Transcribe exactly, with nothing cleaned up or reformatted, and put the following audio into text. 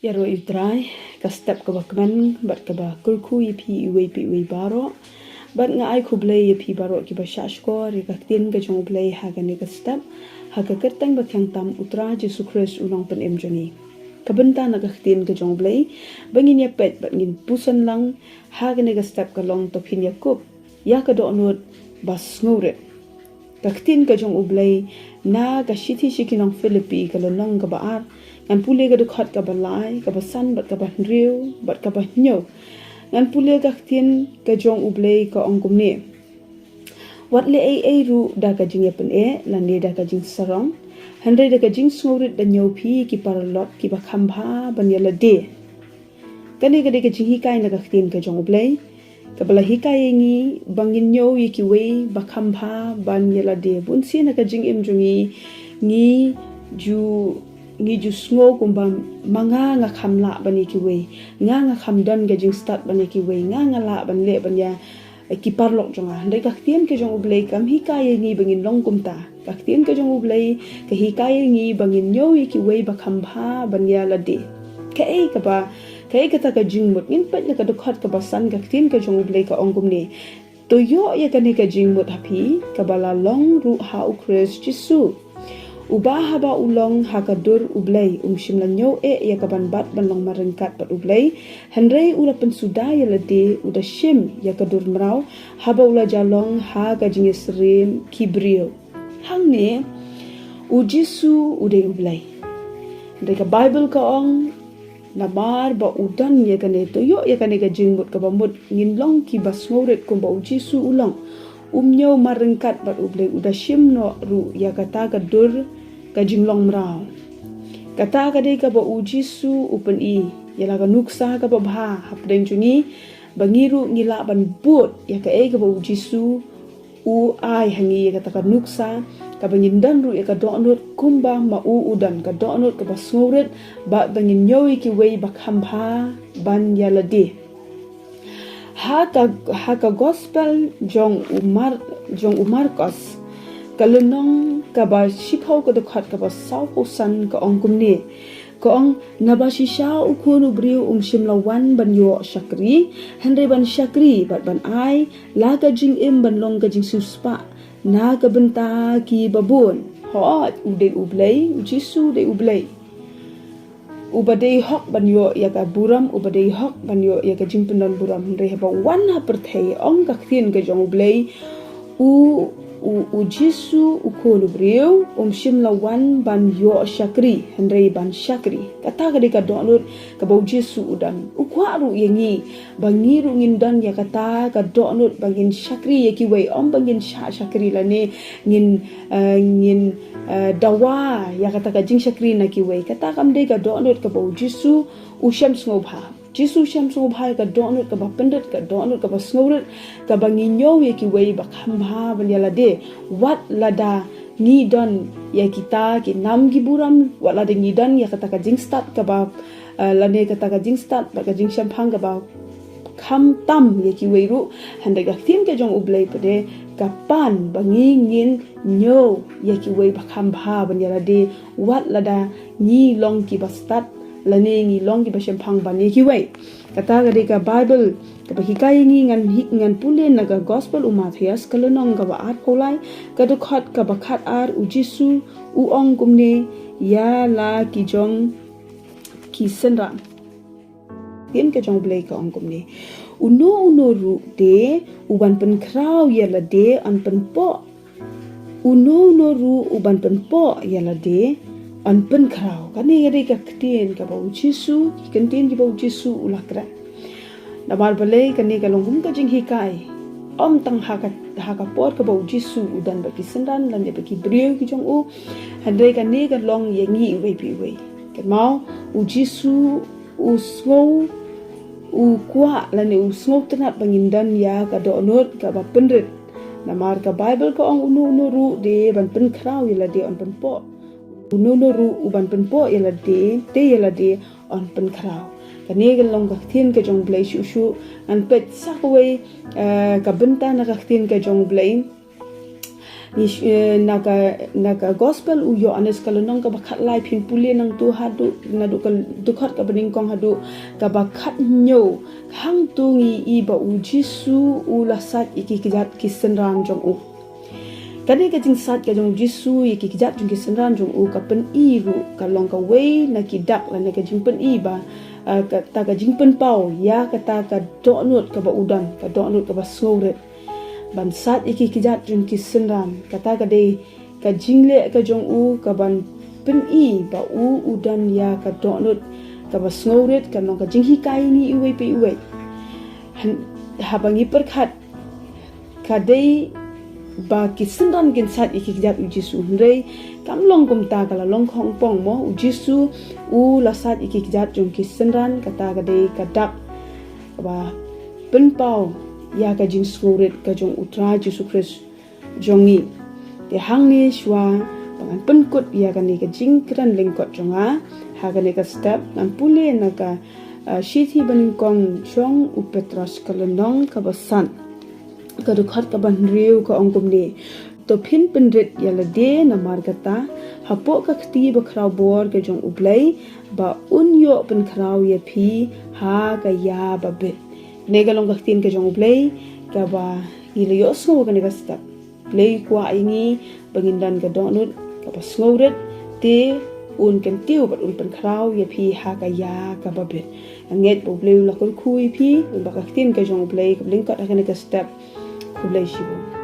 Ïaroh ïa U Trai, ka step kaba kmen bad kaba kyrkhu ïa phi iwei pa iwei baroh. Bad nga ai khublei ïa phi baroh kiba shahshkor ïa ka ktien ka jong U Blei ha kane ka step, ha ka kyrteng ba thiang tam U Trai Jisu Khrist U Nongpynim jong ngi. Ka bynta na ka ktien ka jong U Blei ba ngin ïa peit bad ngin puson lang ha kane ka step ka long, to phin ïakup ïa ka dohnud ba sngewrit. Ka ktien ka jong U Blei na ka shithi sha ki nong Philippi ka lynnong kaba ar, ngan pule ka dkhot kaba lai, kaba san bad kaba hynriew bad kaba hynñiew. Ngan pule ka ktien ka jong U Blei, ka ong kumne: Wat leh ei ei ruh da ka jingïapyneh lane da ka jingsarong, hynrei da ka jingsngewrit da ñiew phi ki paralok kiba kham bha ban ïa lade. Kane ka dei ka jinghikai na ka ktien ka jong U Blei kaba la hikai ïa ngi ba ngin ñiew ïa kiwei ba kham bha ban ïa lade. Bun sien ha ka jingim jong ngi, ngi ju, ngi ju sngew kumba ma nga nga kham lah ban ïa kiwei, nga nga kham don ka jingstad ban ïa kiwei, nga nga lah ban leh ban ïa ki paralok jong nga. Hynrei ka ktien ka jong U Blei kam hikai ïa ngi ba ngin long kumta. Ka ktien ka jong U Blei ka hikai ïa ngi ba ngin ñiew ïa kiwei ba kham bha ban ïa lade. Kaei kaba, kaei kata ka jingmut? Ngin peit na ka dkhot kaba san, ka ktien ka jong U Blei ka ong kumne: To ïoh ïa kane ka jingmut ha phi kaba la long ruh ha U Khrist Jisu, uba haba u long ha ka dur U Blei um shym la ñiew eh ïa ka ban bat ban long marryngkat bad U Blei, hynrei u la pynsuda ïa lade, u da shim ïa ka dur mraw haba u la ja long ha ka jingïasyriem ki briew. Hangne U Jisu u dei U Blei. Hynrei ka Baibl ka ong, namar ba u don ïa kane, to ïoh ïa kane ka jingmut kaba mut ngin long kiba sngewrit kumba U Jisu u long, um ñiew marryngkat bad U Blei, u da shim noh ruh ïa kata ka dur ka jinglong mraw. Kata ka dei kaba U Jisu u pyni ïa la ka nuksa kaba bha hapdeng jong ngi, ba ngi ruh ngi lah ban bud ïa kaei kaba U Jisu u ai ha ngi, ïa kata ka nuksa kaba ngin don ruh ïa ka dohnud kumba ma u u don, ka dohnud kaba sngewrit, ba, ba ngin ñiew ïa kiwei ba kham bha ban ïa lade. Ha ka, ha ka gospel jong u Mar-, jong u Markos, ka lynnong kaba shiphew, ka dkhot kaba sawphew san, ka ong kumne. Ka ong, naba shisha U Khun u briew um shym la wan ban ïoh shakri, hynrei ban shakri bad ban ai la ka jingim ban long ka jingsiewspah na ka bynta kiba bun. Hooid, u dei U Blei, U Jisu u dei U Blei, uba dei hok ban ïoh ïa ka burom, uba dei hok ban ïoh ïa ka jingpyndonburom. Hynrei haba u wan ha pyrthei, ong ka ktien ka jong U Blei, u, u, U Jisu U Khun u briew um shym la wan ban ïoh shakri, hynrei ban shakri. Kata ka dei ka dohnud kaba U Jisu u don. U kwah ruh ïa ngi ba ngi ruh ngin don ïa kata ka dohnud ba ngin shakri ïa kiwei, ym ba ngin shah shakri lane ngin, eh, ngin, eh, dawa ïa kata ka jingshakri na kiwei. Kata kam dei ka dohnud kaba U Jisu u shem sngewbha. Jisu u shem sngewbha ïa ka dohnud kaba pynrit, ka dohnud kaba sngewrit, kaba ngi ñiew ïa kiwei ba kham bha ban ïa lade. Wat lada ngi don ïa kita ki nam ki burom, wat lada ngi don ïa kata ka jingstad kaba, eh, lane kata ka jingstad bad ka jingshemphang kaba kham tam ïa kiwei ruh, hynrei ka ktien ka jong U Blei pat ka pan ba ngi ngin ñiew ïa kiwei ba kham bha ban ïa lade, wat lada ngi long kiba stad lane ngi long kiba shemphang ban ïa kiwei. Kata ka dei ka Baibl kaba hikai ïa ngi. Ngan hi-, ngan pule na ka gospel u Mathaios, ka lynnong kaba arphew lai, ka dkhot kaba khatar. U Jisu u ong kumne ïa la ki jong ki synran. Ktien ka jong U Blei ka ong kumne: Uno uno ruh de u ban pynkhraw ïa lade yn pynpoh. Uno uno ruh u ban pynpoh ïa lade yn pynkhraw. Kane ka dei ka ktien kaba U Jisu, ki ktien kiba U Jisu u la kren. Namar balei kane ka long kum ka jinghikai, ym tang ha ka, ha ka por kaba U Jisu u don bad ki synran lane bad ki briew ki jong u, hynrei kane ka long ïa ngi iwei pa iwei. Kynmaw, U Jisu u sngew, u kwah lane u sngewtynnat ba ngin don ïa ka dohnud kaba pynrit. Namar ka Baibl ka ong, uno uno ruh de ban pynkhraw ïa lade yn pynpoh. Uno uno ruh u ban pynpoh ïa lade, te ïa lade yn pynkhraw. Kane ka long ka ktien ka jong U Blei shuh shuh. Ngan peit sa kawei, eh, ka bynta na ka ktien ka jong U Blei. Ni sh- eh, na ka, na ka gospel u Ïoannis ka lynnong kaba khatlai, phin pule nangtu haduh, naduh ka dkhot kaba nyngkong haduh kaba khathynñiew. Hangtu ngi i ba u Jisu u la sait ïa ki kjat ki synran jong u. Kane ka jingsait ka jong u Jisu ïa ki kjat jong ki synran jong u ka pyni ruh ka long kawei na ki dak lane ka jingpyni ba, eh, kata ka jingpynpaw ïa kata ka dohnud kaba u don, ka dohnud kaba sngewrit. Ban sait ïa ki kjat jong ki synran, kata ka dei ka jingleh ka jong u kaban pyni ba u u don ïa ka dohnud kaba sngewrit, kan long ka jinghikai ïa ngi iwei pa iwei. Han-, haba ngi pyrkhat ka dei ba ki synran kin sait ïa ki kjat u Jisu, hynrei kam long kumta, ka la long khongpong mo, u Jisu u la sait ïa ki kjat jong ki synran, kata ka dei ka dak kaba pynpaw ïa ka jingsngewrit ka jong u Trai Jisu Khrist jong ngi. Te hangne shuwa ba ngan pynkut ïa kane ka jingkren lyngkot jong nga ha kane ka step, ngan pule na ka, ah, shithi banyngkong jong u Petros ka lynnong kaba san, ka dkhot kaba hynriew, ka ong kumne: To phin pynrit ïa lade namar kata, hapoh ka kti bakhraw bor ka jong U Blei, ba un ïoh pynkhraw ïa phi ha ka ïa ba bit. Kane ka long ka ktien ka jong U Blei kaba ngi la ïohsngew kane ka step. Blei kwah ïa ngi ba ngin don ka dohnud kaba sngewrit, te un kyntiew bad un pynkhraw ïa phi ha ka ïa kaba bit. Nga ngeit ba U Blei u la kyrkhu ïa phi lyngba ka ktien ka jong U Blei kaba lyngkot ha kane ka step. Khublei shibun.